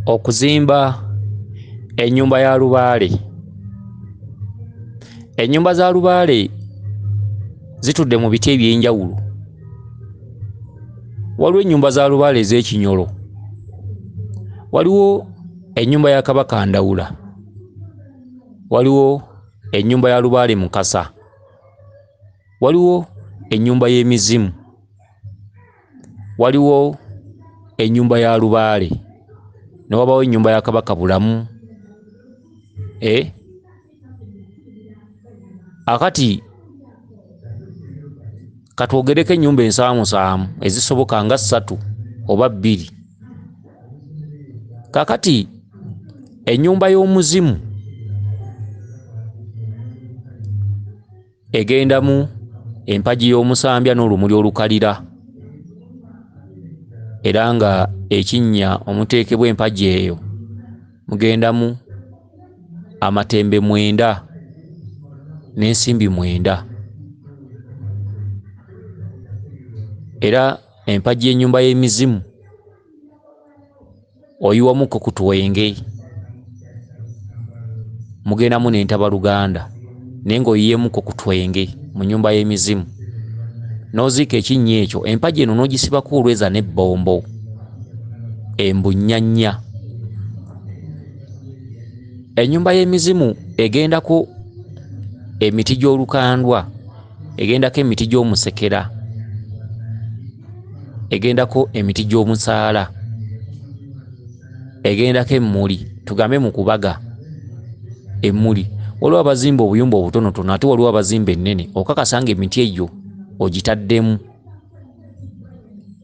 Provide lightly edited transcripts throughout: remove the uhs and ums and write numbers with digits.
Okuzimba ennyumba ya lubaale. Ennyumba za lubaale zitudde mu biti eby'enjawulo. Waliwo ennyumba za lubaale ez'ekinyolo, waliwo ennyumba ya Kabaka Ndawula, waliwo ennyumba ya lubaale Mukasa, waliwo ennyumba y'emizimu, waliwo ennyumba ya lubaale, ne wabaawo ennyumba ya Kabaka Bulamu. Akati katwogereko ennyumba ensaamusaamu ezisoboka nga 3 oba 2. Kaakati ennyumba y'omuzimu egendamu empagi y'omusambya n'olumuli olukalira, era nga ekinnya omuteekebwa empagi eyo mugendamu amatembe 9 n'ensimbi 9. Era empagi y'ennyumba y'emizimu oyiwamuko ku twenge, mugendamu n'entabaluganda, naye ng'oyiyeemuko ku twenge mu nnyumba y'emizimu, n'oziika ekinnya ekyo. Empagi eno n'ogisibako olweza n'ebbombo embunnyanya. Ennyumba y'emizimu egendako emiti gy'olukandwa, egendako emiti gy'omusekera, egendako emiti gy'omusaala, egendako emmuli, tugambe mu kubaga emmuli. Waliwo abazimba obuyumba obutonotono, ate waliwo abazimba ennene, okakasa ng'emiti egyo ogitaddemu.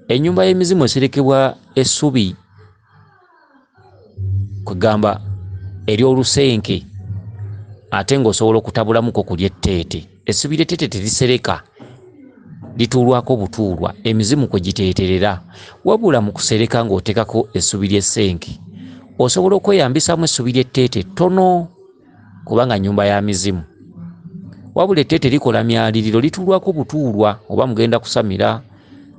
Ennyumba y'emizimu eserekebwa essubi, kwegamba ery'olusenke, ate ng'osobola okutabulamuko ku ly'etteete. Essubi ly'etteete terisereka, lituulwako butuulwa, emizimu kwe giteeterera. Wabula mu kusereka ng'oteekako essubi ly'essenke, osobola okweyambisaamu essubi ly'etteete ttono, kubanga nnyumba ya mizimu. Wabula etteete likola myaliriro, lituulwako butuulwa, oba mugenda kusamira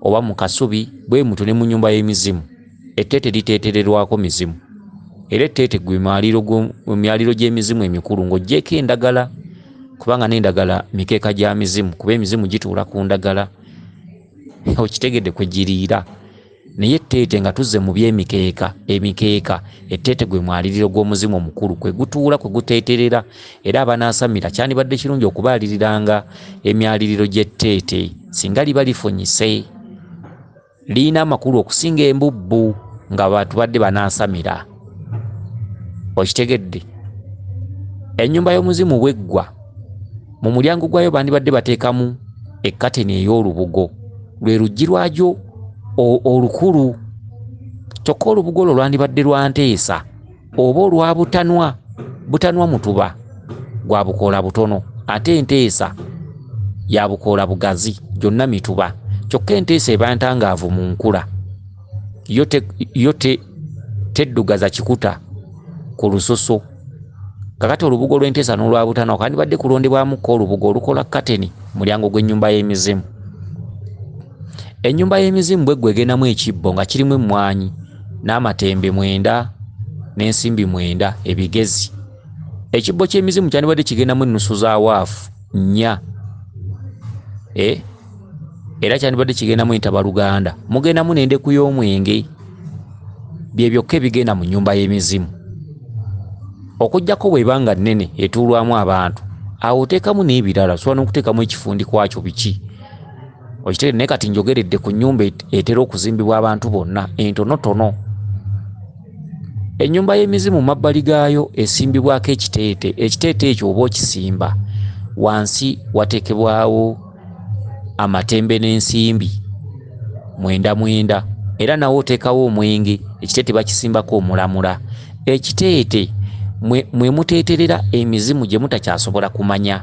oba mu kasubi, bwe mutyo ne mu nnyumba y'emizimu etteete liteetererwako mizimu. Era etteete gwe myaliro gy'emizimu emikulu, ng'oggyeeko endagala, kubanga n'endagala mikeeka gya mizimu, kuba emizimu gituula ku ndagala, okitegedde kwe giriira. Naye etteete nga tuzze mu by'emikeeka, emikeeka etteete gwe mwaliriro gw'omuzimu omukulu, kwe gutuula, kwe guteeterera. Era abanaasamira kyandibadde kirungi okubaaliriranga emyaliriro gy'etteete singa liba lifunyise. Lirina amakulu okusinga embubbu nga abantu badde banaasamira, okitegedde. Ennyumba y'omuzimu bw'eggwa, mu mulyango gwayo bandibadde bateekamu ekkateni ey'olubugo, lwe luggi lwagyo olukulu. Kyokka olubugo olwo lwandibadde lwa nteesa oba olwa butanwa, butanwa mutuba gwa bukoola butono, ate enteesa ya bukoola bugazi, gyonna mituba. Kyokka enteesa eba ntangaavu mu nkula, yo teddugaza kikuta ku lususu. Kakati olubugo lw'enteesa n'olwa butanwa kandibadde kulondebwamuko olubugo olukola kateni mulyango gw'ennyumba y'emizimu. Ennyumba y'emizimu bw'eggwa egendamu ekibbo nga kirimu emmwanyi n'amatembe 9 n'ensimbi 9 ebigezi. Ekibbo ky'emizimu kyandibadde kigendamu ennusu za waafu 4. Era kyandibadde kigendamu entabaluganda, mugendamu n'endeku y'omwenge. Bye byokka ebigenda mu nnyumba y'emizimu. Okuggyako bw'eba nga nnene etuulwamu abantu, awo oteekamu n'ebirala, osobola n'okuteekamu ekifundikwa kyo biki. Okitegedde? Naye kati njogeredde ku nnyumba etera okuzimbibwa abantu bonna, entonotono. Ennyumba y'emizimu mu mabbali gaayo esimbibwako ekiteete. Ekiteete ekyo oba okisimba wansi wateekebwawo amatembe n'ensimbi 9 9, era nawo oteekawo omwenge. Ekiteete bakisimbako omulamula. Ekiteete mwe muteeterera emizimu gye mutakyasobola kumanya,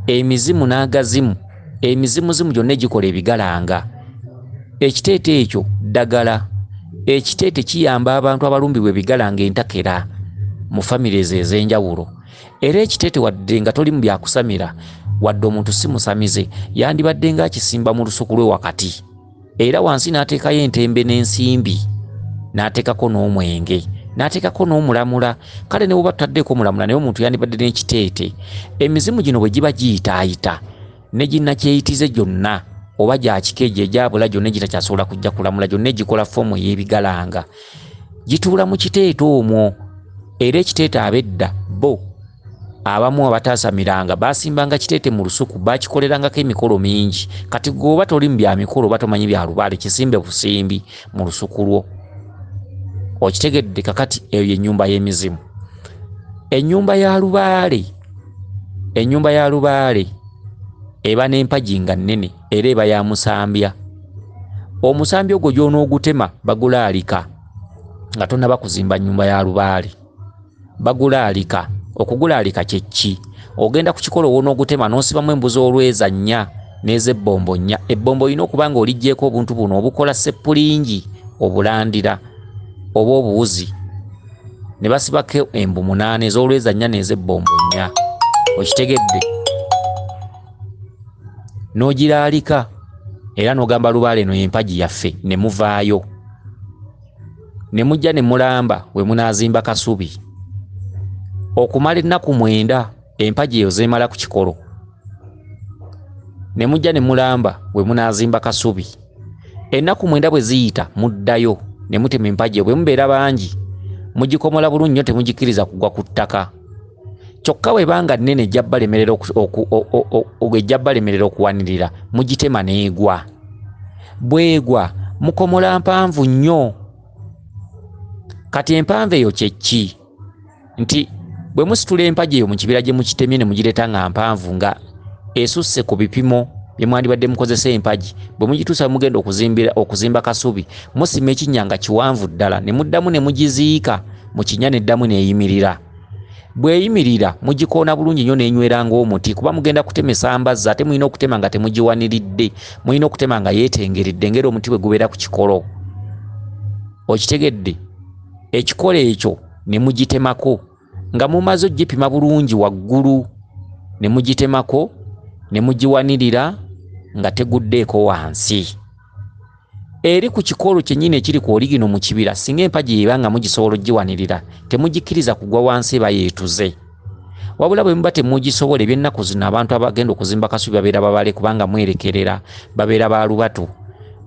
emizimu n'agazimu, emizimuzimu gyonna egikola ebigalanga. Ekiteete ekyo ddagala. Ekiteete kiyamba abantu abalumbibwa ebigalanga entakera mu families ez'enjawulo. Era ekiteete wadde nga toli mu byakusamira, wadde omuntu si musamize, yandibadde ng'akisimba mu lusuku lwe wakati, era wansi n'ateekayo entembe n'ensimbi. n'ateekako n'omwenge, n'ateekako n'omulamula. Kale ne bw'oba tutaddeko omulamula, naye omuntu yandibadde n'ekiteete. Emizimu gino bwe giba giyitaayita ne ginnakyeyitize gyonna oba gya kika egyo egyabula gyonna egitakyasobola kujja kulamula, gyonna egikola foomu ey'ebigalanga, gituula mu kiteete omwo. Era ekiteete ab'edda bo abamu abataasamiranga baasimbanga kiteete mu lusuku, baakikolerangako emikolo mingi. Kati gwe oba toli mu bya mikolo oba tomanyi bya lubaale, kisimbe busimbi mu lusuku lwo. Okitegedde? Kakati eyo y'ennyumba y'emizimu. Ennyumba ya lubaale, ennyumba ya lubaale eba n'empagi nga nnene era eba ya musambya. Omusambya ogwo gy'onoogutema bagulaalika nga tonnaba kuzimba nnyumba ya lubaale. Bagulaalika. Okugulaalika kye ki? Ogenda ku kikolo w'onoogutema n'osibamu embuzi olweza nnya n'ez'ebbombo nnya. Ebbombo olina okuba ng'oliggyeeko obuntu buno obukola seppulingi, obulandira oba obuwuzi, ne basibako embu 8 ez'olweza nnya n'ez'ebbombo nnya. Okitegedde? N'ogiraalika era n'ogamba lubaale eno y'empagi yaffe, ne muvaayo ne mujja ne mulamba we munaazimba kasubi okumala ennaku 9. Empagi eyo zeemala ku kikolo, ne mujja ne mulamba we munaazimba kasubi. Ennaku 9 bwe ziyita muddayo ne mutema empagi eyo. Bwe mubeera bangi mugikomola bulungi nnyo, temugikkiriza kugwa ku ttaka. Kyokka bw'ebanga nnene ejja bbalemerera okuwanirira, mugitema n'egwa. Bw'egwa mukomola mpanvu nnyo. Kati empanvu eyo kye ki? Nti bwe musitula empagi eyo mu kibira gye mukitemye ne mugireeta nga mpanvu, nga esusse ku bipimo bye mwandibadde mukozesa empagi, bwe mugituusa mugenda okuzimba kasubi, musima ekinnya nga kiwanvu ddala, ne muddamu ne mugiziika mu kinnya n'eddamu n'eyimirira. Bw'eyimirira mugikoona bulungi nnyo n'enywera ng'omuti, kuba mugenda kutemesa mbazzi, ate mulina okutema nga temugiwaniridde, mulina okutema nga yeetengeredde ng'era omuti bwe gubeera ku kikolo. Okitegedde? Ekikolo ekyo ne mugitemako nga mumaze ogipima bulungi waggulu, ne mugitemako ne mugiwanirira nga teguddeeko wansi. Eri ku kikolo kyennyini ekiri ku oligino mu kibira, singa empagi eba nga mugisobola ogiwanirira, temugikkiriza kugwa wansi, eba yeetuze. Wabula bwe muba temugisobola, eby'ennaku zino abantu abagenda okuzimba kasubi babeera babale, kubanga mwerekerera, babeera ba lubatu.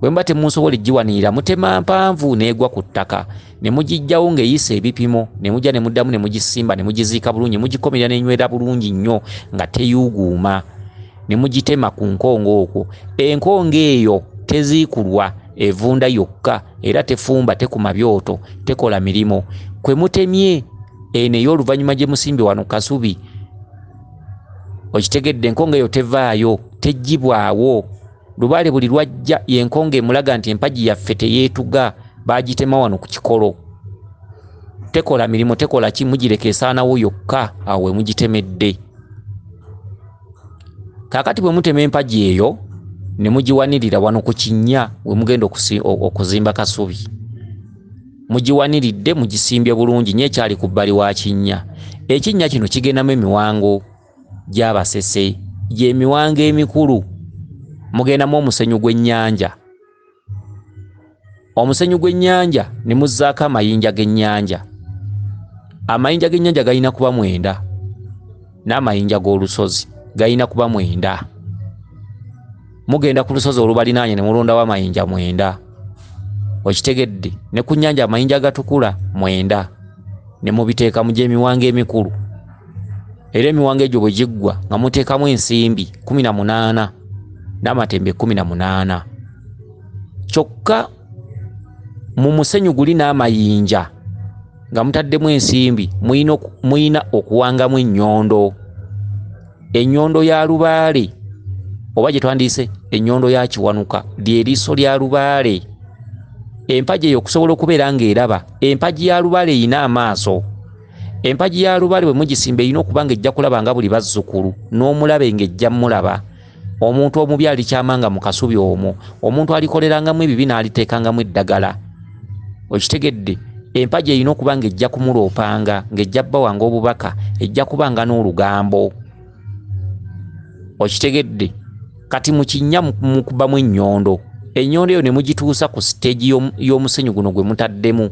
Bwe muba temusobola egiwanirira, mutema mpanvu n'egwa ku ttaka, ne mugiggyawo ng'eyisa ebipimo, ne mujja ne muddamu ne mugisimba ne mugiziika bulungi, mugikomerera n'enywera bulungi nnyo nga teyuuguuma, ne mugitema ku nkongo okwo. Enkongo eyo teziikulwa, evunda yokka, era tefumba, tekuma byoto, tekola mirimu. Kwe mutemye eno ey'oluvannyuma gye musimbye wano kasubi, okitegedde? Enkongo eyo tevaayo, teggyibwawo. Lubaale buli lwajja y'enkongo emulaga nti empagi yaffe teyeetuga, baagitema wano ku kikolo, tekola mirimu, tekola ki, mugireka esaanawo yokka awo we mugitemedde. Kaakati bwe mutema empagi eyo ne mugiwanirira wano ku kinnya we mugenda okuzimba kasubi, mugiwaniridde, mugisimbye bulungi nnyo, ekyali ku bbali wa kinnya. Ekinnya kino kigendamu emiwango gy'Abasese, gy'emiwango emikulu. Mugendamu omusenyu gw'ennyanja, omusenyu gw'ennyanja ne muzzaako amayinja g'ennyanja. Amayinja g'ennyanja galina kuba 9, n'amayinja g'olusozi galina kuba 9. Mugenda ku lusozi olubalinaanye ne mulondawo amayinja 9. Okitegedde? Ne ku nnyanja amayinja agatukula 9, ne mubiteeka mu gy'emiwango emikulu. Era emiwango egyo bwe giggwa nga muteekamu ensimbi 18 n'amatembe 18. Kyokka mu musenyu guli n'amayinja nga mutaddemu ensimbi, muyina okuwangamu ennyondo. Ennyondo ya lubaale oba gye twandiyise ennyondo ya Kiwanuka, ly'eriiso lya lubaale. Empagi eyo okusobola okubeera ng'eraba, empagi ya lubaale eyina amaaso. Empagi ya lubaale bwe mugisimba erina okuba ng'ejja kulaba nga buli bazzukulu, n'omulabe ng'ejja mmulaba. Omuntu omubi alikyamanga mu kasubi omwo, omuntu alikolerangamu ebibi n'aliteekangamu eddagala. Okitegedde? Empagi erina okuba ng'ejja kumuloopanga, ng'ejja bbawanga obubaka, ejja kubanga n'olugambo. Okitegedde? Kati mu kinnya mukubamu ennyondo. Ennyondo eyo ne mugituusa ku siteegi y'omusenyu guno gwe mutaddemu,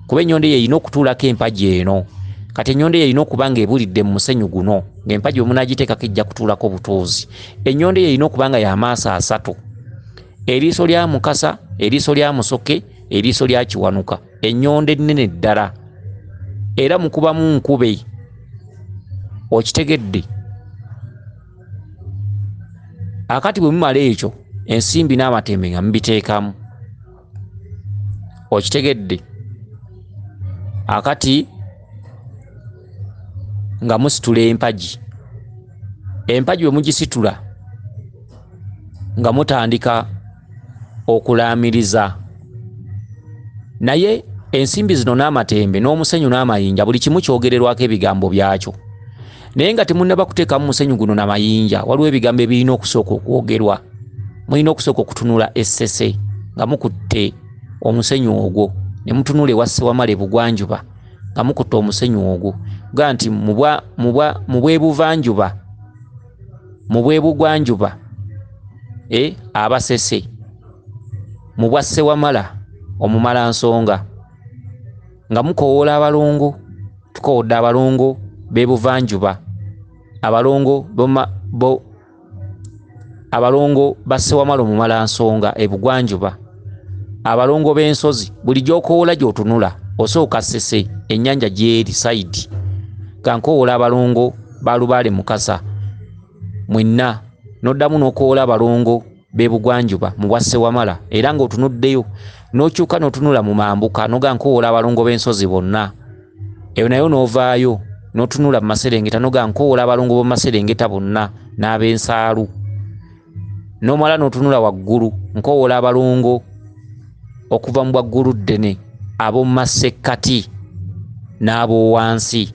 kuba ennyondo eyo erina okutuulako empagi eno. Kati ennyondo eyo erina okuba ng'ebulidde mu musenyu guno, ng'empagi bwe munaagiteekako ejja kutuulako butuuzi. Ennyondo eyo erina okuba nga y'amaaso asatu: eriiso lya Mukasa, eriiso lya Musoke, eriiso lya Kiwanuka. Ennyondo ennene ddala, era mukubamu nkube. Okitegedde? Akati bwe mumala ekyo, ensimbi n'amatembe nga mubiteekamu. Okitegedde? Akati nga musitula empagi. Empagi bwe mugisitula nga mutandika okulaamiriza. Naye ensimbi zino n'amatembe n'omusenyu n'amayinja, buli kimu kyogererwako ebigambo byakyo. Naye nga temunnaba kuteekamu musenyu guno na mayinja, waliwo ebigambo ebirina okusooka okwogerwa. Mulina okusooka okutunula essese nga mukutte omusenyu ogwo, ne mutunula ewa Ssewamala ebugwanjuba nga mukutte omusenyu ogwo, ga nti mu bwebuvanjuba, mu bwebugwanjuba, abasese, mu bwa Ssewamala omumalansonga, nga mukowoola abalongo. Tukowodde abalongo b'ebuvanjuba, abalongo abalongo ba Ssewamala omumalansonga ebugwanjuba, abalongo b'ensozi. Buli gy'okowoola gy'otunula osooka ssese, ennyanja gy'eri sayidi. Ga nkowoola abalongo ba Lubaale Mukasa mwenna, n'oddamu n'okowoola abalongo b'ebugwanjuba mu bwa Ssewamala, era ng'otunuddeyo n'okyuka n'otunula mu mambuka, n'oga nkowoola abalongo b'ensozi bonna. Eyo nayo n'ovaayo n'otunula mu maserengeta, n'oga nkowoola abalongo b'omu maserengeta bonna n'ab'ensaalu. N'omala n'otunula waggulu, nkowoola abalongo okuva mu bwaggulu ddene, ab'omu masekkati n'ab'owansi.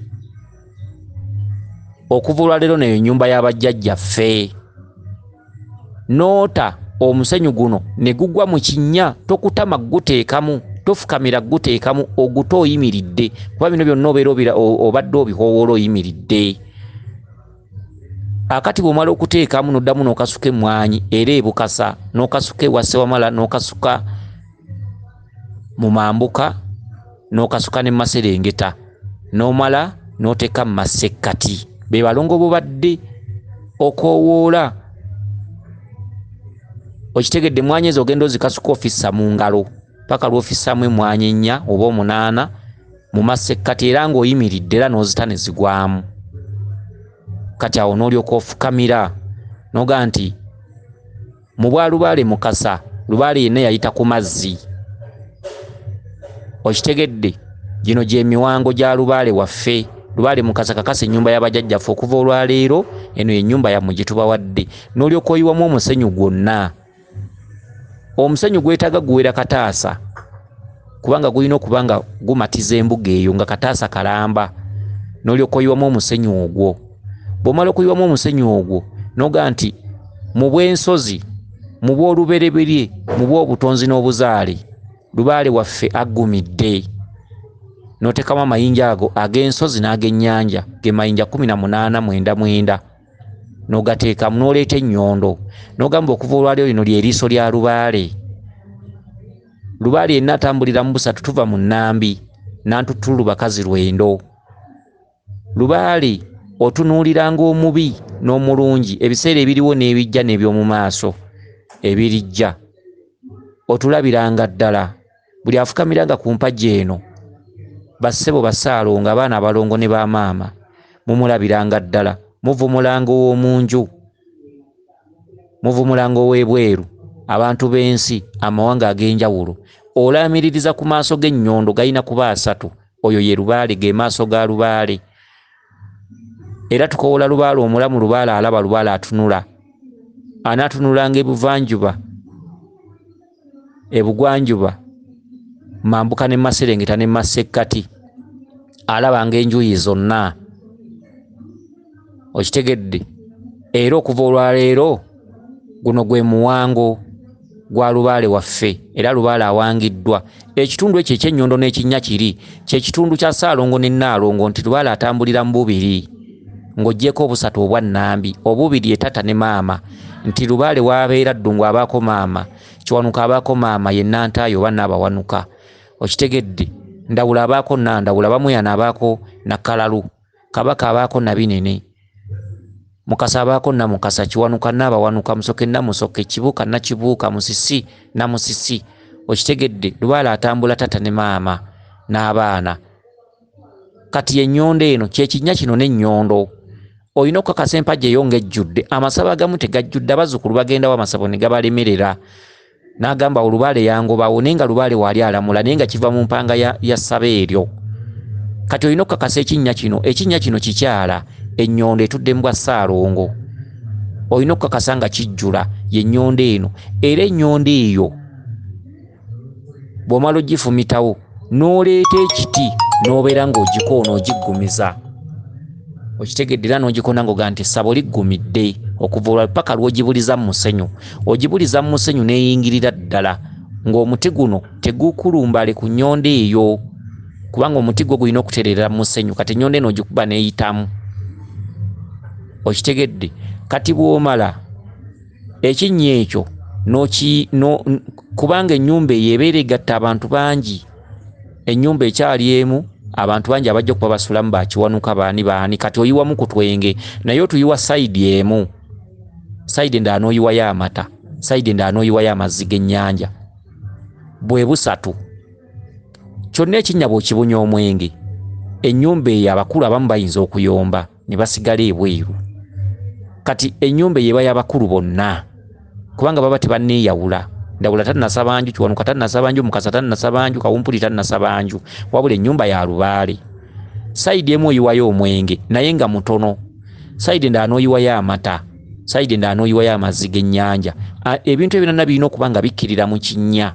Okuva olwaleero neyo ennyumba y'abajjajjaffe. N'ota omusenyu guno ne gugwa mu kinnya, tokutama guteekamu, tofukamira guteekamu, oguta oyimiridde, kuba bino byonna obeera obadde obihoowoola oyimiridde. Akati bw'omala okuteekamu n'oddamu n'okasuka emmwanyi era ebukasa, n'okasuka ewa Ssewamala, n'okasuka mu mambuka, n'okasuka ne maserengeta, n'omala n'oteeka mu masekkati. Be balongo b'obadde okoowoola. Okitegedde? Emmwanyi ezo ogenda ozikasuka ofissa mu ngalo paka lw'ofissaamu emmwanyi 4 oba 8 mu masekkati, era ng'oyimiridde, era n'ozita ne zigwamu. Kati awo n'olyoka ofukamira n'ogaa nti mu bwa Lubaale Mukasa, Lubaale yenna yayita ku mazzi. Okitegedde? Gino gy'emiwango gya Lubaale waffe. Lubaale Mukasa kakasa ennyumba y'abajjajjaffe okuva olwaleero, eno y'ennyumba yammwe gye tubawadde. N'olyoka oyiwamu omusenyu gwonna. Omusenyu gwetaaga guwera kataasa, kubanga gulina okuba nga gumatiza embuga eyo nga kataasa kalamba. N'olyoka oyiwamu omusenyu ogwo. Bw'omala okuyiwamu omusenyu ogwo, n'ogaa nti mu bw'ensozi, mu bw'olubereberye, mu bw'obutonzi n'obuzaale, Lubaale waffe aggumidde. N'oteekamu amayinja ago ag'ensozi n'ag'ennyanja, ge mayinja 18 9 9, n'ogateekamu, n'oleeta ennyondo, n'ogamba okuva olwaleero lino ly'eriiso lya Lubaale. Lubaale yenna atambulira mu busatu, tuva mu Nnambi, Nantuttulu bakazi lwendo. Lubaale otunuuliranga omubi n'omulungi, ebiseera ebiriwo n'ebijja n'eby'omu maaso ebirijja, otulabiranga ddala. Buli afukamiranga ku mpagi eno, bassebo bassaalongo, abaana abalongo ne bamaama, mumulabiranga ddala. Muvumulanga ow'omu nju, muvumulanga ow'ebweru, abantu b'ensi, amawanga ag'enjawulo. Olaamiririza ku maaso g'ennyondo, galina kuba asatu. Oyo ye Lubaale, ge maaso ga Lubaale. Era tukowoola Lubaale omulamu, Lubaale alaba, Lubaale atunula. Anaatunulanga ebuvanjuba, ebugwanjuba, mambuka ne maserengeta ne masekkati, alabanga enjuyi zonna. Okitegedde? Era okuva olwaleero guno gwe muwango gwa Lubaale waffe, era Lubaale awangiddwa. Ekitundu ekyo eky'ennyondo n'ekinnya kiri kye kitundu kya Ssaalongo ne Nnaalongo, nti Lubaale atambulira mu bubiri. Ng'oggyeko obusatu obwa nnambi, obubiri etata ne maama, nti lubaale w'abeera Ddungu abaako maama, Kiwanuka abaako maama, ye Nantaayo oba Nnaabawanuka. Okitegedde? Ndawula abaako Nandawula, Bamweyana abaako Nakkalalu, Kabaka abaako Nabinene, Mukasa abaako Namukasa, Kiwanuka Nnaabawanuka, Musoke Namusoke, Kibuuka Nakibuuka, Musisi Namusisi. Okitegedde? Lubaale atambula tata ne maama n'abaana. Kati ennyondo eno kyekinnya kino n'ennyondo. Olina okukakasa empagi eyo ng'ejjudde. Amasabo agamu tegajjudde, abazzukulu bagendawo amasabo ne gabalemerera. N'agamba olubaale yangobawo, naye nga lubaale waali alamula, naye nga kiva mu mpanga ya ssabo eryo. Kati olina okukakasa ekinnya kino, ekinnya kino kikyala, ennyondo etudde mu bwa Ssaalongo. Olina okukakasa nga kijjula, ye nnyondo eno. Era ennyondo eyo bw'omala ogifumitawo n'oleeta ekiti n'obeera ng'ogikoona ogiggumiza. Okitegedde? Era n'ogikoona ng'ogamba nti essabo liggumidde okuva olwa paka lw'ogibuliza mu musenyu. Ogibuliza mu musenyu n'eyingirira ddala ng'omuti guno tegukulumbale ku nnyondo eyo, kubanga omuti gwo gulina okutereera mu musenyu. Kati ennyondo eno ogikuba n'eyitamu. Okitegedde? Kati bw'omala ekinnya ekyo kubanga ennyumba eyo ebeera egatta abantu bangi. Ennyumba ekyali emu, abantu bangi abajja okuba basulamu bakiwanuka baani baani. Kati oyiwamu ku twenge, naye otuyiwa sayidi emu, sayidi endala n'oyiwayo amata, sayidi endala n'oyiwayo amazzi g'ennyanja. Bwe busatu. Kyonna ekinnya bw'okibunya omwenge, ennyumba eyo abakulu abamu bayinza okuyomba ne basigala ebweru. Kati ennyumba eyo eba y'abakulu bonna, kubanga baba tebanneeyawula. Ndawula tannasaba nju, Kiwanuka tannasaba nju, Mukasa tannasaba nju, Kawumpuli tannasaba nju, wabula ennyumba ya lubaale. Sayidi emu oyiwayo omwenge naye nga mutono, sayidi endala n'oyiwayo amata, sayidi endala n'oyiwayo amazzi g'ennyanja. Ebintu ebyo byonna birina okuba nga bikkirira mu kinnya.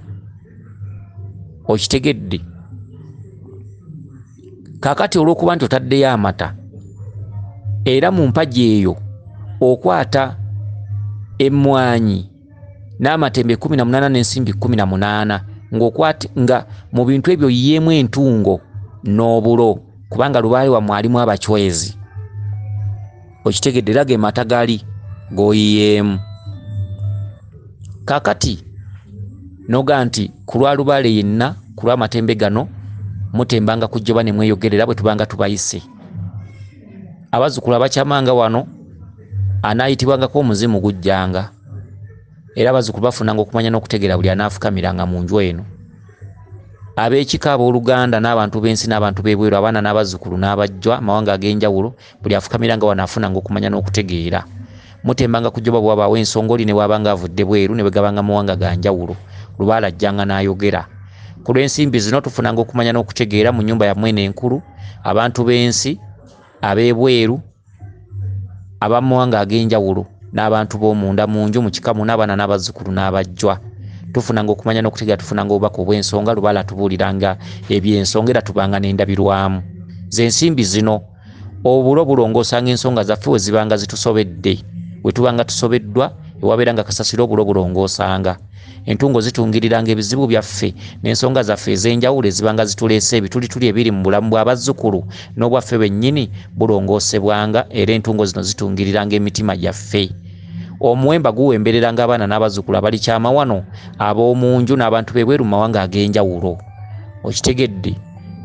Okitegedde? Kaakati olw'okuba nti otaddeyo amata, era mu mpagi eyo okwata emmwanyi n'amatembe 18 n'ensimbi 18, ng'okwata nga mu bintu ebyo oyiyeemu entungo n'obulo, kubanga lubaale wammwe alimu abachwezi. Okitegedde? Era ge mata gali g'oyiyeemu. Kaakati n'ogamba nti ku lwa lubaale yenna, ku lw'amatembe gano, mutembanga ku jjoba ne mweyogerera bwe tubanga tubayise. Abazzukulu abakyamanga wano anaayitibwangako omuzimu gujjanga. Era abazzukulu bafunanga okumanya n'okutegeera buli anaafukamiranga mu nju eno. Ab'ekika, abooluganda n'abantu b'ensi n'abantu b'ebweru, abaana n'abazzukulu n'abajjwa amawanga ag'enjawulo, buli afukamiranga wano afunanga okumanya n'okutegeera. Mutembanga ku jjoba bwe wabaawo ensonga, oli ne bw'abanga avudde bweru ne bwe gabanga mawanga ga njawulo, lubaale ajjanga n'ayogera. Ku lw'ensimbi zino tufunanga okumanya n'okutegeera mu nnyumba yammwe eno enkulu, abantu b'ensi, ab'ebweru, ab'amawanga ag'enjawulo n'abantu b'omunda mu nju mu kika muno, abaana n'abazzukulu n'abajjwa. Tufunanga okumanya n'okutegeera, tufunanga obubaka obw'ensonga, lubaale atubuuliranga eby'ensonga era tubanga n'endabirwamu. Ze nsimbi zino obulo bulongoosanga ensonga zaffe we zibanga zitusobedde. We tubanga tusobeddwa, ewabeera nga kasasiro obulo bulongoosanga. Entungo zitungiriranga ebizibu byaffe n'ensonga zaffe ez'enjawulo ezibanga zituleese ebitulituli ebiri mu bulamu bw'abazzukulu n'obwaffe bennyini bulongoosebwanga, era entungo zino zitungiriranga emitima gyaffe. Omuwemba guwembereranga abaana n'abazzukulu abali kyama wano, ab'omu nju n'abantu b'ebweru mu mawanga ag'enjawulo. Okitegedde?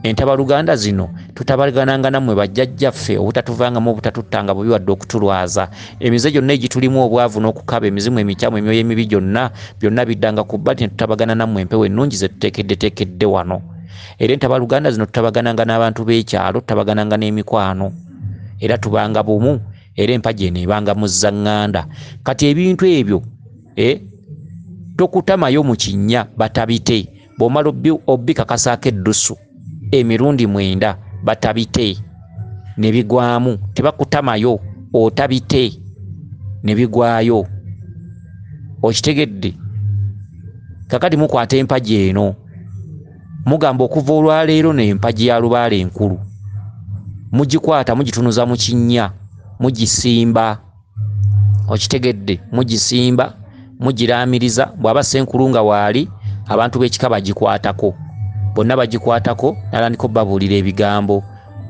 Entabaluganda zino tutabagananga nammwe bajjajjaffe obutatuvangamu, obutatuttanga bubi wadde okutulwaza. Emize gyonna egitulimu obwavu n'okukaba, emizimu emikyamu, emyoyo emibi gyonna, byonna biddanga ku bbali ne tutabagana nammwe empewo ennungi ze tuteekeddeteekedde wano. Era entabaluganda zino tutabagananga n'abantu b'ekyalo, tutabagananga n'emikwano. Era tubanga bumu, era empagi eno ebanga muzzaŋŋanda. Kati ebintu ebyo, tokutamayo mu kinnya batabite. Bw'omala obikakasaako eddusu emirundi 9 batabite ne bigwamu. Tebakutamayo, otabite ne bigwayo. Okitegedde? Kakati mukwata empagi eno, mugamba okuva olwaleero n'empagi ya lubaale enkulu. Mugikwata mugitunuza mu kinnya, mugisimba. Okitegedde? Mugisimba, mugiraamiriza. Bw'aba ssenkulu nga waali, abantu b'ekika bagikwatako. Bonna bagikwatako, n'atandika obbabuulira ebigambo.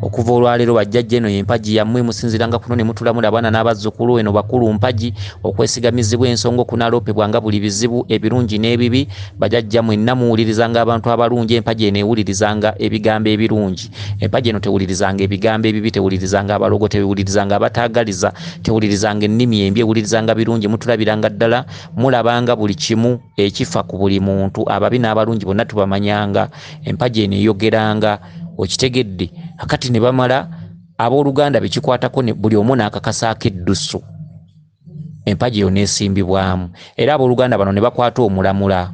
Okuva olwaleero bajjajja eno y'empagi yammwe, musinziiranga kuno ne mutulamula abaana n'abazzukulu. Eno bakulu mpagi okwesigamizibwa ensonga okunaloopebwanga buli bizibu ebirungi n'ebibi. Bajjajja mwenna muwulirizanga abantu abalungi, empagi eno ewulirizanga ebigambo ebirungi. Empagi eno tewulirizanga ebigambo ebibi, tewulirizanga abalogo, tewulirizanga abataagaliza, tewulirizanga ennimi embi, ewulirizanga birungi. Mutulabiranga ddala, mulabanga buli kimu ekifa ku buli muntu, ababi n'abalungi bonna tubamanyanga. Empagi eno eyogeranga, okitegedde? Akati ne bamala abooluganda bekikwatako buli omu n'akakasaako eddusu, empagi eyo n'esimbibwamu. Era abooluganda bano ne bakwata omulamula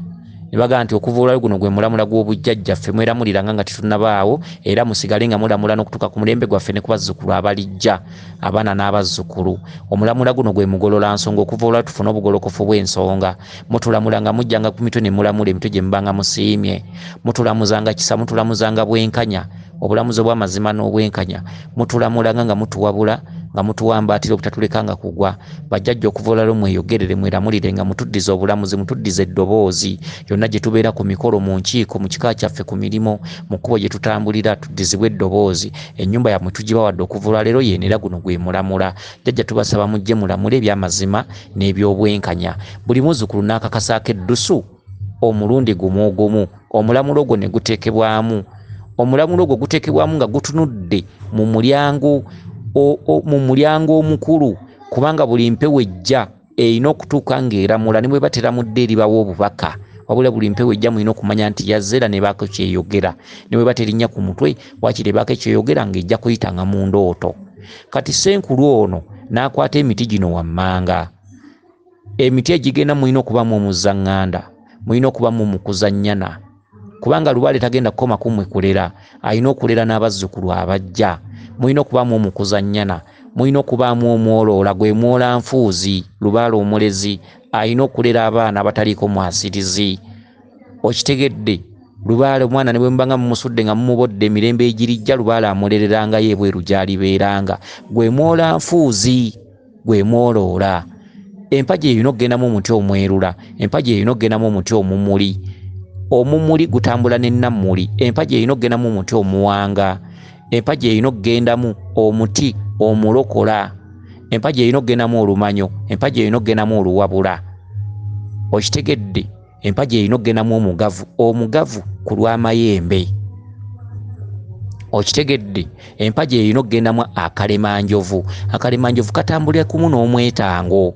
ne bagamba nti okuva olwaleero guno gwe mulamula gw'obujjajjaffe, mweramuliranga nga tetunnabaawo, era musigale nga mulamula n'okutuuka ku mulembe gwaffe ne ku bazzukulu abalijja, abaana n'abazzukulu. Omulamula guno gwe mugolola nsonga, okuva olwaleero tufune obugolokofu bw'ensonga. Mutulamula nga mujjanga ku mitwe ne mulamula emitwe gye mubanga musiimye. Mutulamuzanga kisa, mutulamuzanga bwenkanya, obulamuzi obw'amazima n'obwenkanya. Mutulamulanga nga mutuwabula, nga mutuwambaatira obutatulekanga kugwa. Bajjajja okuva olwaleero mweyogerere, mweramulire nga mutuddiza obulamuzi, mutuddiza eddoboozi. Yonna gye tubeera ku mikolo, mu nkiiko, mu kika kyaffe, ku mirimu, mu kkubo gye tutambulira, tuddizibwe eddoboozi. Ennyumba yammwe tugibawadde okuva olwaleero yeeno, era guno gwe mulamula. Jjajja tubasaba mujje mulamule eby'amazima n'eby'obwenkanya. Buli muzzukulu n'akakasaako eddusu omulundi gumu ogumu, omulamulo ogwo ne guteekebwamu. Omulamulo ogwo guteekebwamu nga gutunudde mu mulyango mu mulyango omukulu, kubanga buli mpewo ejja erina okutuuka ng'eramula, ne bwe bateramudde eribawa obubaka. Wabula buli mpewo ejja mulina okumanya nti yazze era nebaako kyeyogera, ne bwe baterinnya ku mutwe waakiri ebaako ekyeyogera ng'ejja kuyitanga mu ndooto. Kati ssenkulu ono n'akwata emiti gino wammanga. Emiti egigenda mulina okubamu omuzzaŋŋanda, mulina okubamu omukuzannyana, kubanga lubaale tagenda kukoma ku mmwe kulera, alina okulera n'abazzukulu abajja. Mulina okubaamu omukuzannyana, mulina okubaamu omwoloola, gwe mwola nfuuzi, lubaale omulezi, alina okulera abaana abataliiko mwasirizi. Okitegedde? Lubaale omwana ne bwe mubanga mumusudde nga mumubodde emirembe egirijja, lubaale amulererangayo ebweru gy'alibeeranga. Gwe mwola nfuuzi, gwe mwoloola. Empagi erina okugendamu omuti omwerula, empagi erina okugendamu omuti omumuli. Omumuli gutambula n'ennammuli. Empagi erina okugendamu omuti omuwanga. Empagi erina okugendamu omuti omulokola. Empagi erina okugendamu olumanyo. Empagi erina okugendamu oluwabula. Okitegedde? Empagi erina okugendamu omugavu, omugavu ku lw'amayembe. Okitegedde? Empagi erina okugendamu akalemanjovu, akalemanjovu katambulira kumu n'omwetango.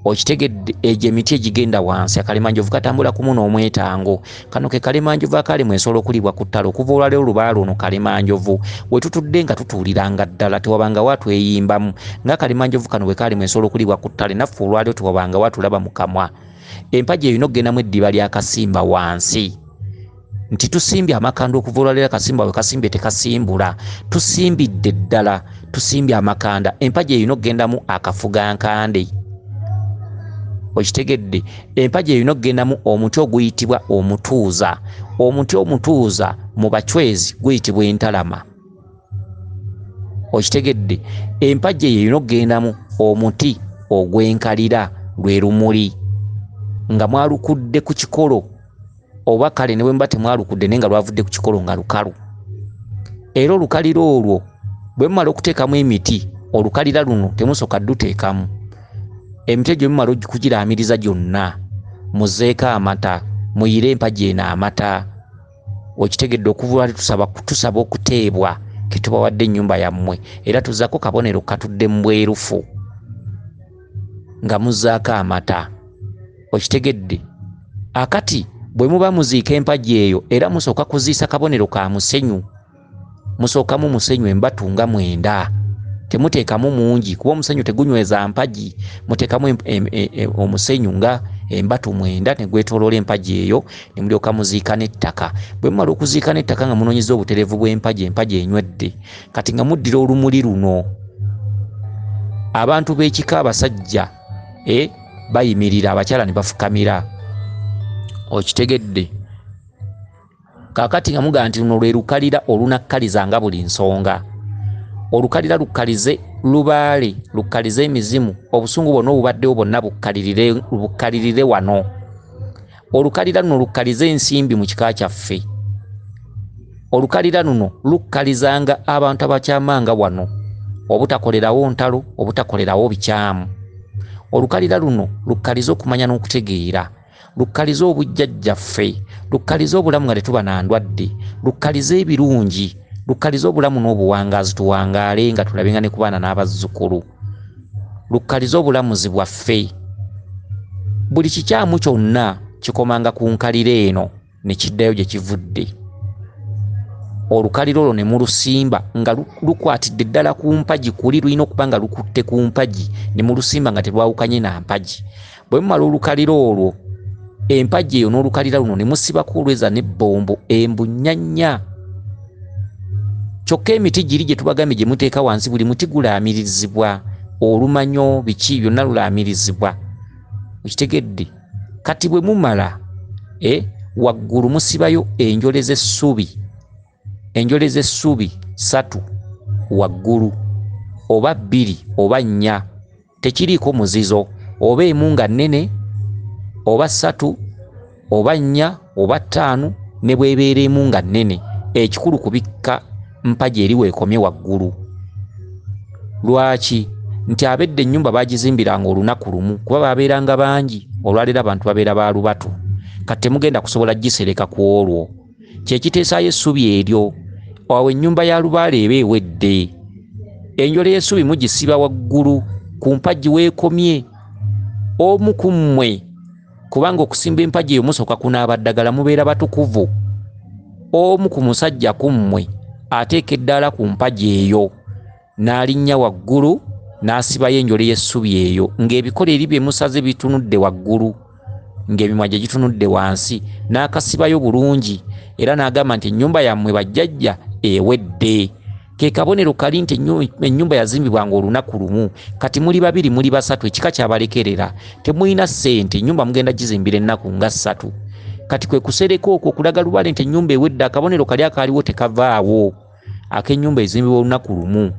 Okitegedde? Egyo emiti egigenda wansi, akalemanjovu katambula kumu n'omwetango. Kano ke kalemanjovu akalimu ensolo okulibwa ku ttale. Okuva olwaleero lubaale ono kalemanjovu we tutudde nga tutuuliranga ddala, tewabangawo atweyimbamu. Ng'akalemanjovu kano bwe kalimu ensolo okulibwa ku ttale, naffe olwaleero tewabangawo atulaba mu kamwa. Empagi erina okugendamu eddiba ly'akasimba wansi, nti tusimbye amakanda okuva olwaleero akasimba we kasimbye tekasimbula, tusimbidde ddala, tusimbye amakanda. Empagi erina okugendamu akafugankande. Okitegedde? Empagi erina okugendamu omuti oguyitibwa omutuuza. Omuti omutuuza mu bachwezi guyitibwa entalama. Okitegedde? Empagi eyo erina okugendamu omuti ogw'enkalira, lwe lumuli, nga mwalukudde ku kikolo, oba kale ne bwe muba temwalukudde naye nga lwavudde ku kikolo nga lukalu. Era olukalira olwo bwe mumala okuteekamu emiti, olukalira luno temusooka dduteekamu. Emiti egyo mumala okugiraamiriza gyonna, muzeeko amata, muyire empagi eno amata. Okitegedde? Okuva lwali tusaba okuteebwa ke tubawadde ennyumba yammwe, era tuzzaako kabonero katudde mu bwerufu nga muzzaako amata. Okitegedde? Akati bwe muba muziika empagi eyo, era musooka kuziisa kabonero ka musenyu. Musookamu musenyu embatu nga 9, temuteekamu mungi kuba omusenyu tegunyweza mpagi. Muteekamu omusenyu nga embatu 9 ne gwetooloola empagi eyo, ne mulyoka muziika n'ettaka. Bwe mumala okuziika n'ettaka nga munoonyeza obutereevu bw'empagi, empagi enywedde. Kati nga muddira olumuli luno, abantu b'ekika abasajja bayimirira, abakyala ne bafukamira. Okitegedde? Kaakati nga mugamba nti luno lwe lukalira olunakkalizanga buli nsonga. Olukalira lukkalize lubaale, lukkalize emizimu, obusungu bwonna obubaddewo bwonna bukkalirire wano. Olukalira luno lukkalize ensimbi mu kika kyaffe. Olukalira luno lukkalizanga abantu abakyamanga wano, obutakolerawo ntalo, obutakolerawo bikyamu. Olukalira luno lukkaliza okumanya n'okutegeera, lukkaliza obujjajjaffe, lukkaliza obulamu nga tetuba na ndwadde, lukkaliza ebirungi, lukkaliza obulamu n'obuwangaazi, tuwangaale nga tulabenga ne ku baana n'abazzukulu, lukkaliza obulamuzi bwaffe. Buli kikyamu kyonna kikomanga ku nkalira eno ne kiddayo gye kivudde. Olukalira olwo ne mulusimba nga lukwatidde ddala ku mpagi, kuli lulina okuba nga lukutte ku mpagi, ne mulusimba nga terwawukanye na mpagi. Bwe mumala olukalira olwo, empagi eyo n'olukalira luno ne musibako olweza n'ebbombo embunnyanya. Kyokka emiti giri gye tubagambye gye muteeka wansi, buli muti gulaamirizibwa, olumanyo biki byonna lulaamirizibwa. Okitegedde? Kati bwe mumala waggulu musibayo enjole z'essubi, enjole z'essubi 3 waggulu, oba 2 oba 4, tekiriiko muzizo, oba emu nga nnene, oba 3 oba 4 oba 5, ne bw'ebeera emu nga nnene. Ekikulu kubikka mpagi eri weekomye waggulu. Lwaki? Nti abedda ennyumba baagizimbiranga olunaku lumu, kuba babeeranga bangi, olwaleero abantu babeera ba lubatu. Kati temugenda kusobola gisereka ku olwo. Kye kiteesaayo essubi eryo. Awo ennyumba ya lubaale eba ewedde. Enjole y'essubi mugisiba waggulu ku mpagi weekomye. Omu ku mmwe, kubanga okusimba empagi eyo musooka kunaaba ddagala, mubeera batukuvu. Omu ku musajja ku mmwe ateeka eddaala ku mpagi eyo, n'alinnya waggulu n'asibayo enjole y'essubi eyo, ng'ebikolo eri bye musaze bitunudde waggulu, ng'emimwa gye gitunudde wansi, n'akasibayo bulungi, era n'agamba nti ennyumba yammwe bajjajja ewedde. Ke kabonero kali nti ennyumba yazimbibwanga olunaku lumu. Kati muli 2, muli 3, ekika kyabalekerera, temulina ssente, ennyumba mugenda gizimbira ennaku nga 3. Kati kwe kusereka okwo okulaga lubaale nti ennyumba ewedde, akabonero kali akaaliwo tekavaawo, ak'ennyumba ezimbibwa olunaku lumu.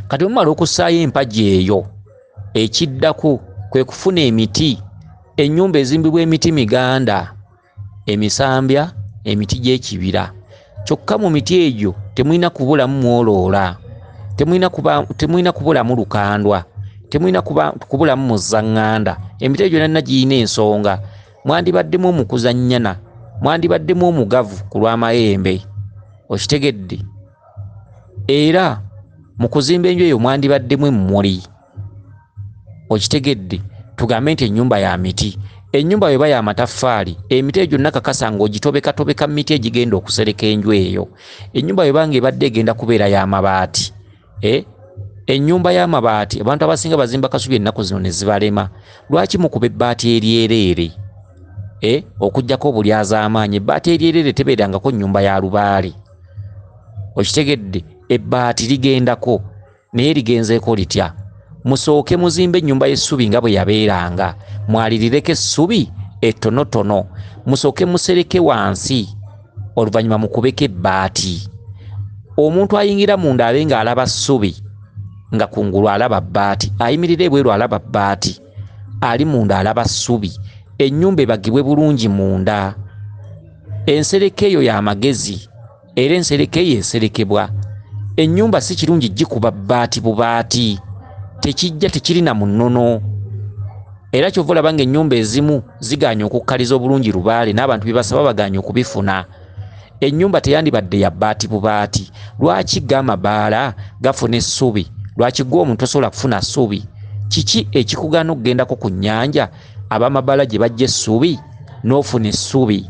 Kati bwe mumala okussaayo empagi eyo, ekiddako kwe kufuna emiti. Ennyumba ezimbibwa emiti miganda, emisambya, emiti gy'ekibira. Kyokka mu miti egyo temulina kubulamu mwoloola, temulina kubulamu lukandwa, temulina kubulamu muzzaŋŋanda. Emiti egyo gyonna girina ensonga. Mwandibaddemu omukuzannyana, mwandibaddemu omugavu ku lw'amayembe. Okitegedde? Era mu kuzimba enju eyo mwandibaddemu emmuli. Okitegedde? Tugambe nti ennyumba ya miti. Ennyumba bw'eba ya mataffaali, emiti egyo gyonna kakasa ng'ogitobekatobeka mu miti egigenda okusereka enju eyo. Ennyumba bw'eba ng'ebadde egenda kubeera ya mabaati, ennyumba y'amabaati abantu abasinga bazimba kasubi ennaku zino ne zibalema. Lwaki mukuba ebbaati eryereere? Okuggyako obulyazaamaanyi, ebbaati eryereere tebeerangako nnyumba ya lubaale. Okitegedde? Ebbaati ligendako, naye ligenzeeko litya? Musooke muzimbe ennyumba y'essubi nga bwe yabeeranga, mwalirireko essubi ettonotono, musooke musereke wansi, oluvannyuma mukubeko ebbaati. Omuntu ayingira munda abe ng'alaba ssubi, nga kungulu alaba bbaati, ayimirira ebweru alaba bbaati, ali munda alaba ssubi. Ennyumba ebagibwe bulungi munda. Ensereka eyo y'amagezi, era ensereka eyo eserekebwa. Ennyumba si kirungi gikuba bbaati bubaati, tekijja tekirina mu nnono. Era ky'ova olaba ng'ennyumba ezimu zigaanye okukkaliza obulungi lubaale, n'abantu bye basaba bagaanye okubifuna. Ennyumba teyandibadde ya bbaati bubaati. Lwaki g'amabaala gafuna essubi? Lwaki ggwe omuntu tosobola kufuna ssubi? Kiki ekikugaana okugendako ku nnyanja ab'amabaala gye bajja essubi n'ofuna essubi?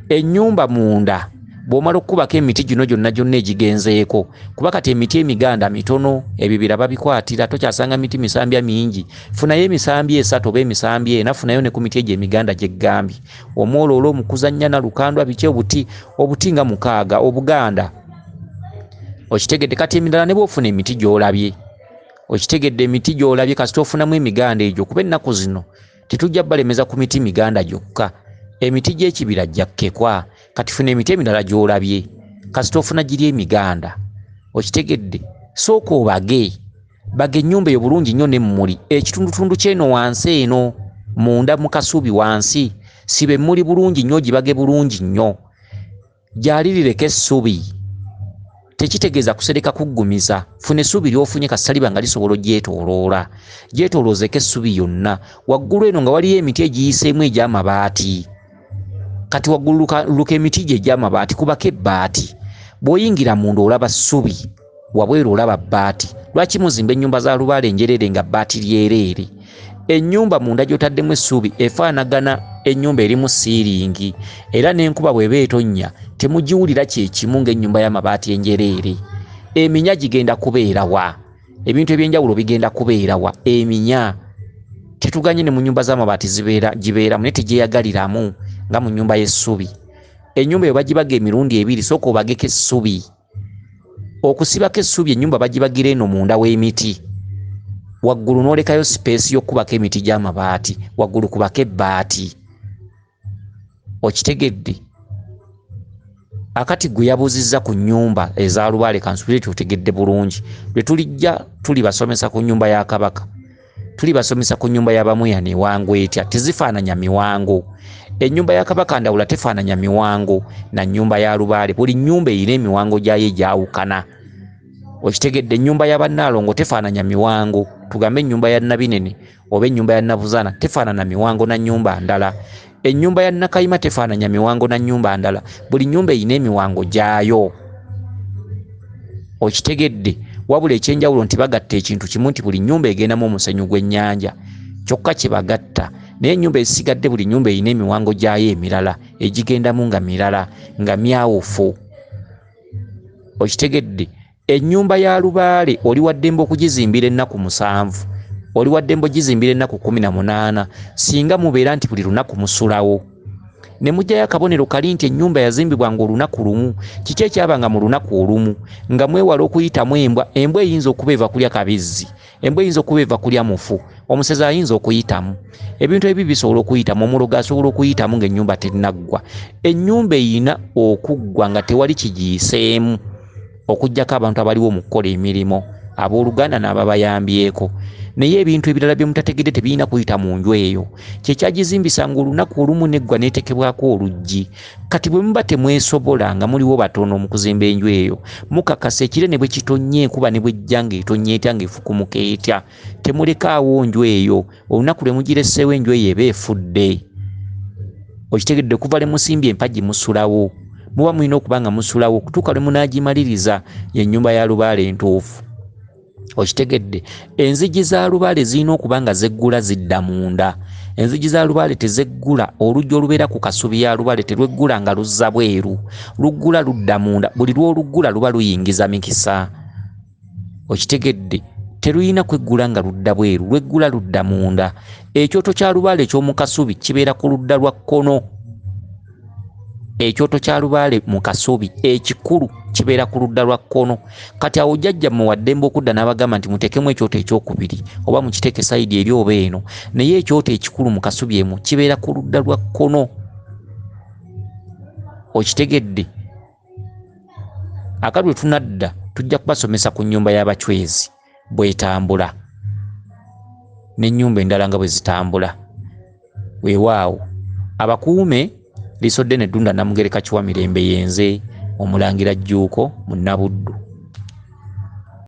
Ennyumba munda bw'omala okukubako emiti gino gyonna gyonna egigenzeeko, kuba kati emiti emiganda mitono, ebibira babikwatira, tokyasanga miti misambya mingi. Funayo emisambya 3 oba emisambya 4, funayo ne ku miti egyo emiganda gye ggambye. Omwoloola, omukuzannyana, lukandwa, biki, obuti nga 6 obuganda. Okitegedde? Kati emirala ne bw'ofuna emiti gy'olabye, okitegedde, emiti gy'olabye kasita ofunamu emiganda egyo, kuba ennaku zino tetujja balemeza ku miti miganda gyokka, emiti gy'ekibira gyakkekwa. Kati funa emiti emirala gy'olabye, kasita ofuna giri emiganda. Okitegedde? Sooka obage, baga ennyumba eyo bulungi nnyo n'emmuli. Ekitundutundu ky'eno wansi eno munda mu kasubi wansi, siba emmuli bulungi nnyo, ogibage bulungi nnyo. Gyalirireko essubi. Tekitegeeza kusereka kuggumiza. Funa essubi ly'ofunye kasaliba nga lisobola ogyetooloola. Gyetooloozeko essubi yonna. Waggulu eno nga waliyo emiti egiyiseemu egy'amabaati. Kati waggulu luka emiti gye egy'amabaati, kubako ebbaati. Bw'oyingira munda olaba ssubi, wabweru olaba bbaati. Lwaki muzimba ennyumba za lubaale enjereere nga bbaati lyereere? Ennyumba munda gy'otaddemu essubi efaanagana ennyumba erimu siiringi, era n'enkuba bw'eba etonnya temugiwulira kye kimu ng'ennyumba y'amabaati enjereere. Eminya gigenda kubeera wa? Ebintu eby'enjawulo bigenda kubeera wa? Eminya tetuganye ne mu nnyumba z'amabaati gibeeramu, naye tegyeyagaliramu nga mu nnyumba y'essubi. Ennyumba eyo bagibaga emirundi ebiri, sooka obageko essubi. Okusibako essubi ennyumba bagibagira eno munda w'emiti. Waggulu n'olekayo sipeesi y'okukubako emiti gy'amabaati, waggulu kubako ebbaati. Okitegedde? Akati gwe yabuuzizza ku nnyumba eza lubaale, kansubire nti otegedde bulungi. Lwe tulijja tulibasomesa ku nnyumba ya Kabaka, tulibasomesa ku nnyumba y'Abamweya n'ewango etya, tezifaananya miwango. Ennyumba ya Kabaka Ndawula tefaananya miwango na nnyumba ya lubaale. Buli nnyumba erina emiwango gyayo egyawukana. Okitegedde? Ennyumba ya Bannaalongo tefaananya miwango. Tugambe ennyumba ya Nabinene oba ennyumba ya Nabuzaana tefaanana miwango na nnyumba ndala. Ennyumba ya Nakayima tefaananya miwango na nnyumba ndala. Buli nnyumba erina emiwango gyayo. Okitegedde? Wabula ekyenjawulo nti bagatta ekintu kimu nti buli nnyumba egendamu omusenyu gw'ennyanja, kyokka kye bagatta. Naye ennyumba ezisigadde buli nnyumba erina emiwango gyayo emirala egigendamu nga mirala, nga myawufu. Okitegedde? Ennyumba ya lubaale oli wa ddembe okugizimbira ennaku 7, oli wa ddembe ogizimbira ennaku 18, singa mubeera nti buli lunaku musulawo. Ne mujjayo akabonero kali nti ennyumba yazimbibwanga olunaku lumu. Kiki ekyabanga mu lunaku olumu? Nga mwewala okuyitamu embwa. Embwa eyinza okuba eva kulya kabizzi, embwa eyinza okuba eva kulya mufu, omusezi ayinza okuyitamu. Ebintu ebibi bisobola okuyitamu, omulogo asobola okuyitamu ng'ennyumba tennaggwa. Ennyumba eyina okuggwa nga tewali kigiyiseemu, okuggyako abantu abaliwo mu kukola emirimu, abooluganda n'ababayambyeko. Naye ebintu ebirala bye mutategedde tebirina kuyita mu nju eyo. Kye kyagizimbisanga olunaku olumu n'eggwa n'etekebwako oluggi. Kati bwe muba temwesobola nga muliwo batono mu kuzimba enju eyo, mukakasa ekire ne bwe kitonnya, enkuba ne bw'ejja ng'etonnya etya, ng'efukumuka etya, temulekaawo nju eyo. Olunaku lwe mugiresseewo enju eyo eba efudde. Okitegedde? Okuva lwe musimbye empagi musulawo. Muba mulina okuba nga musulawo okutuuka lwe munaagimaliriza y'ennyumba ya lubaale entuufu. Okitegedde? Enzigi za lubaale zirina okuba nga zeggula zidda munda. Enzigi za lubaale tezeggula, oluggi olubeera ku kasubi ya lubaale terweggula nga luzza bweru, luggula ludda munda. Buli lw'oluggula luba luyingiza mikisa. Okitegedde? Teruyina kweggula nga ludda bweru, lweggula ludda munda. Ekyoto kya lubaale eky'omu kasubi kibeera ku ludda lwa kkono. Ekyoto kya lubaale mu kasubi ekikulu kibeera ku ludda lwa kkono. Kati awo jjajjammwe wa ddembe okudda n'abagamba nti muteekemu ekyoto ekyokubiri oba mukiteeke sayidi eri oba eno, naye ekyoto ekikulu mu kasubi emu kibeera ku ludda lwa kkono. Okitegedde? Akati lwe tunadda tujja kubasomesa ku nnyumba y'Abachwezi bw'etambula n'ennyumba endala nga bwe zitambula. Weewaawo abakuume Liisodde ne Ddunda Namugereka Kiwa Mirembe yenze Omulangira Jjuuko Munnabuddu.